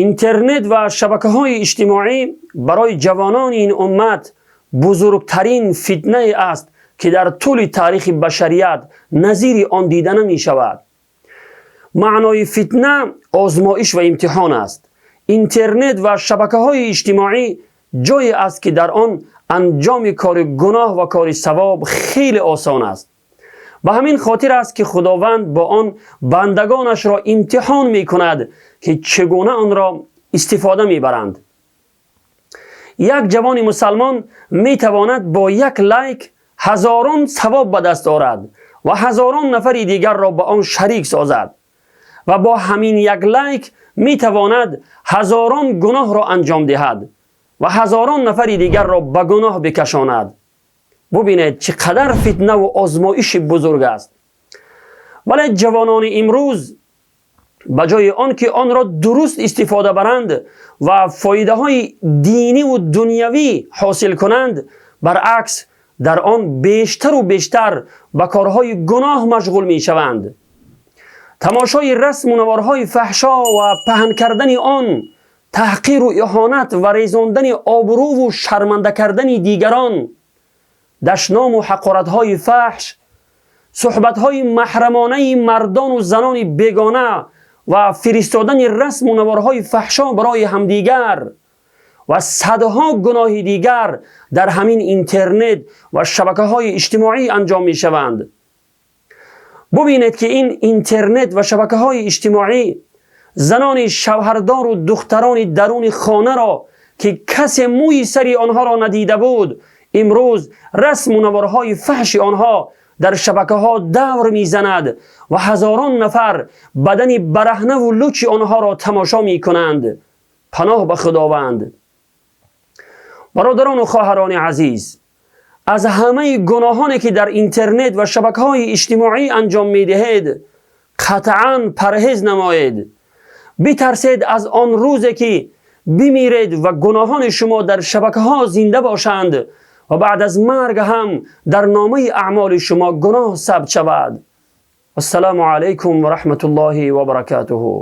Интернет ва шабакаҳои иҷтимоӣ барои ҷавонони ин уммат бузургтарин фитнае аст, ки дар тӯли таърихи башарият назири он дида намешавад. Маънои фитна озмоиш ва имтиҳон аст. Интернет ва шабакаҳои иҷтимоӣ ҷое аст, ки дар он анҷоми кори гуноҳ ва кори савоб хеле осон аст. Ба ҳамин хотир аст, ки Худованд бо он бандагонашро имтиҳон мекунад, ки чӣ гуна онро истифода мебаранд. Як ҷавони мусалмон метавонад бо як лайк ҳазорон савоб ба даст орад ва ҳазорон нафари дигарро ба он шарик созад ва бо ҳамин як лайк метавонад ҳазорон гуноҳро анҷом диҳад ва ҳазорон нафари дигарро ба гуноҳ бикашонад. Бубинед, чӣ қадар фитнаву озмоиши бузург аст. Вале ҷавонони имрӯз ба ҷои он ки онро дуруст истифода баранд ва фоидаҳои диниву дунявӣ ҳосил кунанд, баръакс, дар он бештару бештар ба корҳои гуноҳ машғул мешаванд. Тамошои расму наворҳои фаҳшо ва паҳн кардани он, таҳқиру иҳонат ва резондани обрӯву шарманда кардани дигарон, дашному ҳақоратҳои фаҳш, суҳбатҳои маҳрамонаи мардону занони бегона ва фиристодани расму наворҳои фаҳшо барои ҳамдигар ва садҳо гуноҳи дигар дар ҳамин интернет ва шабакаҳои иҷтимоӣ анҷом мешаванд. Бубинед, ки ин интернет ва шабакаҳои иҷтимоӣ занони шавҳардору духтарони даруни хонаро, ки касе мӯи сари онҳоро надида буд, имрӯз расму наворҳои фаҳши онҳо дар шабакаҳо давр мезанад ва ҳазорон нафар бадани бараҳнаву лучи онҳоро тамошо мекунанд. Паноҳ ба Худованд. Бародарону хоҳарони азиз, аз ҳамаи гуноҳоне, ки дар интернет ва шабакаҳои иҷтимоӣ анҷом медиҳед, қатъан парҳез намоед. Битарсед аз он рӯзе, ки бимиред ва гуноҳони шумо дар шабакаҳо зинда бошанд ва баъд аз марг ҳам дар номаи аъмоли шумо гуноҳ сабт шавад. Вассалому алайкум ва раҳматуллоҳи ва баракатуҳу.